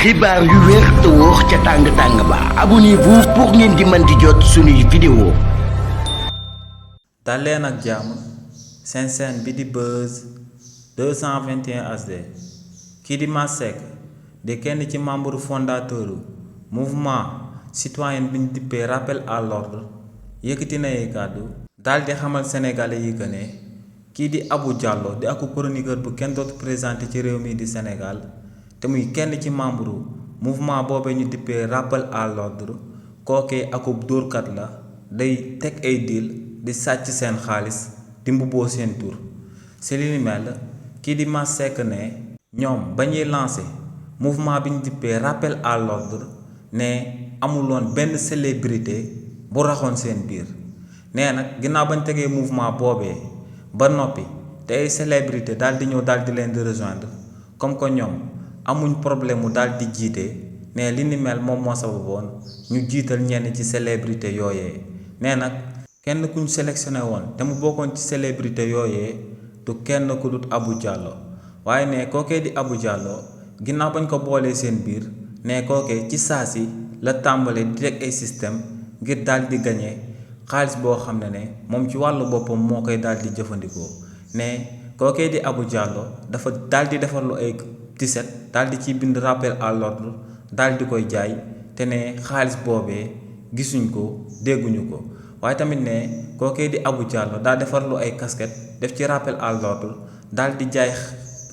xibaar yu wér te wóor ca tàng ba abonnez-vous pour ngeen di mën di jot suñuy vidéo. dal leen ak jàmm seen chaîne bi di Buzz 221 HD kii di Mass Seck di kenn ci membre fondateur mouvement citoyen bi ñu dippee rappel à l'ordre yëkkati na ay kàddu daal di xamal sénégalais yi que ne kii di Abou Diallo di aku chroniqueur bu kenn dootu présenté ci réew mi di Sénégal te muy kenn ci membre mouvement boobee ñu dippee rappel à l'ordre kookee akub dóorkat la day teg ay deal di sàcc seen xaalis di mbubboo seen tur si li ni mel kii di Mass Seck ne ñoom ba ñuy lancé mouvement bi ñu dippee rappel à l'ordre ne amuloon benn célébrité bu raxoon seen biir nee nag ginnaaw bañ tegee mouvement boobee ba noppi te ay célébrité daal di ñëw daal di leen di rejoindre comme que ñoom amuñ problème mu daal di jiite ne li ni mel moom moo sababoon ñu jiital ñenn ci célébrité yooyee nee nag kenn kuñ sélectionné woon te mu bokkoon ci célébrité yooyee du kenn ku dut Abou Diallo waaye ne kookee di Abou Diallo ginnaaw bañ ko boolee seen biir ne kookee ci saa si la tàmbale di teg ay système ngir daal di gañe xaalis boo xam ne moom ci wàllu boppam moo koy daal di jëfandikoo ne kookee di Abou Diallo dafa daal di defarlu ay tiset daal di ciy bind rappel à l'ordre daal di koy jaay te ne xaalis boobee gisuñ ko dégguñu ko waaye tamit ne kookee di Abou Diallo daal defarlu ay casquette def ci rappel à l'ordre daal di jaay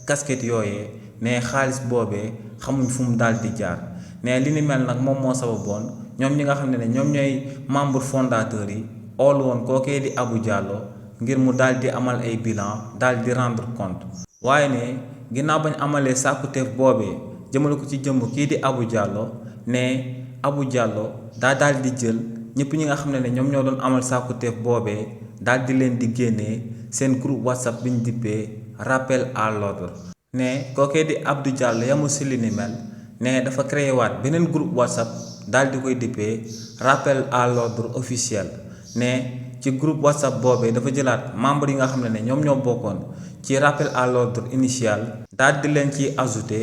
casquette yooyee ne xaalis boobee xamuñ fu mu daal di jaar ne li ni mel nag moom moo sababoon ñoom ñi nga xam ne ñoom ñooy membre fondateur yi ool woon kookee di Abou Diallo ngir mu daal di amal ay bilan daal di rendre compte waaye ne ginnaaw bañ amalee sàkkuteef boobee jëmale ko ci jëmm kii di Abou Diallo ne Abou Diallo daal di jël ñëpp ñi nga xam ne ñoom ñoo doon amal sàkkuteef boobee daal di leen di génnee seen groupe WhatsApp bi ñu dippee rappel à l'ordre ne kookee di Abdou Diallo yamu si li ni mel ne dafa créé waat beneen groupe WhatsApp daal di koy dippee rappel à l'ordre officiel ne ci groupe WhatsApp boobee dafa jëlaat membre yi nga xam ne ñoom ñoo bokkoon ci rappel à l'ordre initial daal di leen ci ajouté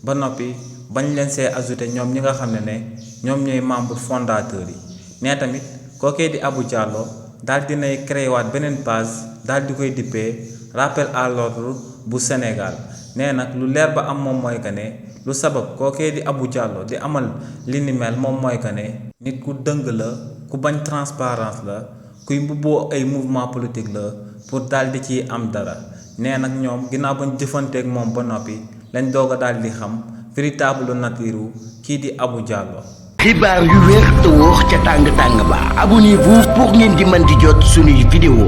ba noppi bañ leen see ajouté ñoom ñi nga xam ne ñoom ñooy membre fondateur yi nee tamit kookee di Abou Diallo daal di nay créé waat beneen page daal di koy dippee rappel à l'ordre bu Sénégal nee nag lu leer ba am moom mooy que ne lu sabab kookee di Abou Diallo di amal li ni mel moom mooy que ne nit ku dëng la ku bañ transparence la kuy mbubboo ay mouvement politique la pour daal di ci am dara nee nag ñoom ginnaaw bañ jëfanteeg moom ba noppi lañ doog a daal di xam véritable nature kii di Abou Diallo. xibaar yu wér te wóor ca tàng ba abonnez-vous pour ngeen di mën di jot suñuy vidéo.